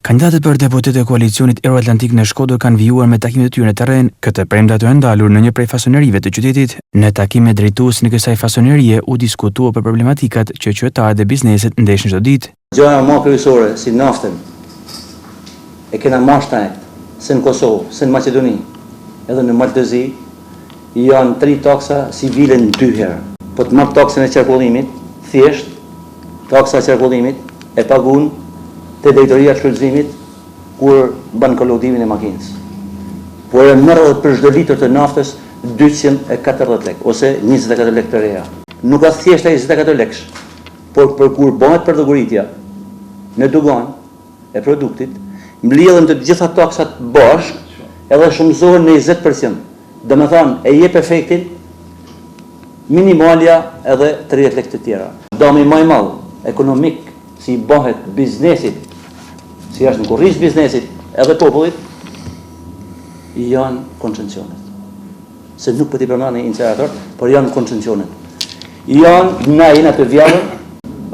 Kandidatët për deputetë të koalicionit euroatlantik në Shkodër kanë vijuar me takimet e tyre në terren. Këtë të premte ato janë ndalur në një prej fasonerive të qytetit. Në takim me drejtuesin e kësaj fasonerie u diskutua për problematikat që qytetarët dhe bizneset ndeshin çdo ditë. Gjaja ma kryesore si naftën e kena ma shtrejt se në Kosovë, se në Maqedoni, edhe në Mal të Zi, janë tri taksa si vilen dy herë. Po të marr taksën e qarkullimit, thjesht Taksa e qarkullimit e pagun te drejtoria e shfrytëzimit kur bën kolaudimin e makinës. Por e merr edhe për çdo litër të naftës 240 lekë ose 24 lekë të reja. Nuk është thjesht ai 24 lekësh, por për kur bëhet përllogaritja në doganë e produktit, mblidhen të gjitha taksat bashkë edhe shumëzohen në 20 për qind. Domethënë e jep efektin minimalja edhe 30 lekë të tjera. Dami më i madh ekonomik si i bëhet biznesit, si është në kurriz biznesit edhe popullit, janë koncesionet. Se nuk po t'i përmeni incenerator, por janë koncesionet. Janë na jena të vjedhur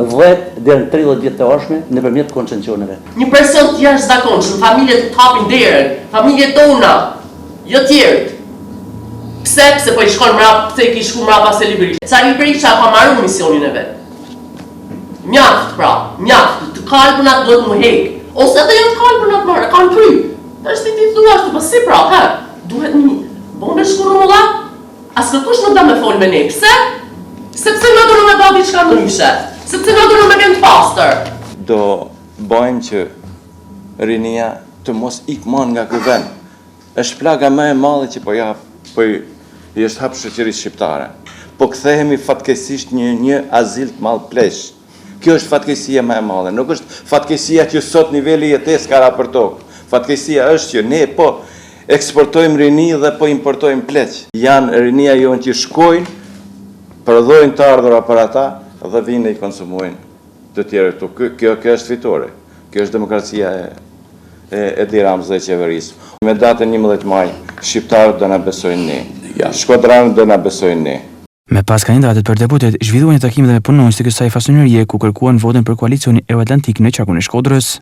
10 deri në 30 vjet të ardhshme nëpërmjet koncesioneve. Një presion të jashtëzakonshëm, familjet të hapin derën, familjet tona, jo tjerët. Pse? Pse po i shkon mrapa, pse i ki shku mrapa Sali Berisha? Sali Berisha ka maru misionin e vet. Mjaft pra, mjaft, të kalbunat duhet mu hek. Ose edhe jo të kalbunat more, kanë kry. Tash ti ti thua ashtu, po si pra, he? Duhet një bombë shku rrumullak? As kërkush nuk do me fol me ne. Pse? Sepse na do me ba diçka ndryshe. Sepse na do me qenë të pastër. Do bajmë që rinia të mos ikë ma nga ky vend. Është plaga më e madhe që po ja po i, i është hap shoqërisë shqiptare. Po kthehemi fatkeqësisht një një azil të madh pleqsh. Kjo është fatkeqësia më e madhe. Nuk është fatkeqësia që sot niveli i jetesës ka ra për tokë. Fatkeqësia është që ne po eksportojmë rini dhe po importojmë pleq. Janë rinia jonë që shkojnë, prodhojnë të ardhura për ata dhe vijnë e i konsumojnë të tjerë këtu. Kjo, kjo, kjo është fitore. Kjo është demokracia e e Edi Ramës dhe qeverisë. Me datën 11 maj, shqiptarët do na besojnë ne. Shkodranët do na besojnë ne. Më pas kandidatët për deputet zhvilluan një takim edhe me punonjës të kësaj fasonerie ku kërkuan votën për koalicionin euroatlantik në qarkun e Shkodrës.